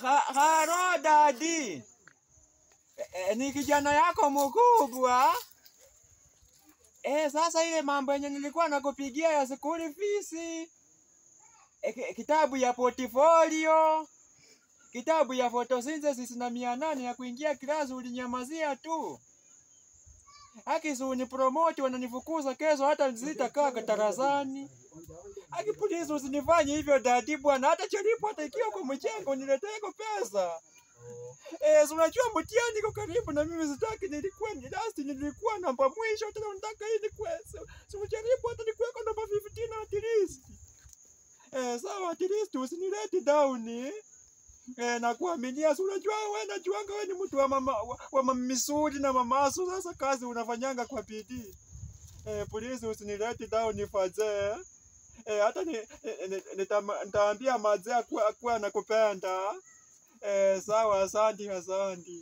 Haro daddy. Ni kijana yako mkubwa. Sasa ile mambo yenye nilikuwa nakupigia ya school fees. Kitabu ya portfolio, kitabu ya photosynthesis na 800 ya kuingia class ulinyamazia tu. Haki si unipromote, wananifukuza kesho hata sitakaa darasani. Haki please usinifanye hivyo daddy bwana, hata jaribu hata ikiwa kwa mchengo niletee pesa. Si unajua mtihani iko karibu na mimi sitaki, nilikuwa ni last, nilikuwa namba mwisho, tena unataka hii nikuwe. Si ujaribu hata nikuweko namba 15 at least. Sawa, at least usinilete down. Nakuaminia, si unajua wewe, najuanga wewe ni mtu wa mama wa misuli na mamasu, sasa kazi unafanyanga kwa bidii. Please usinilete down fazee. Hata nitaambia mazee akuwa anakupenda. Sawa, asante asante.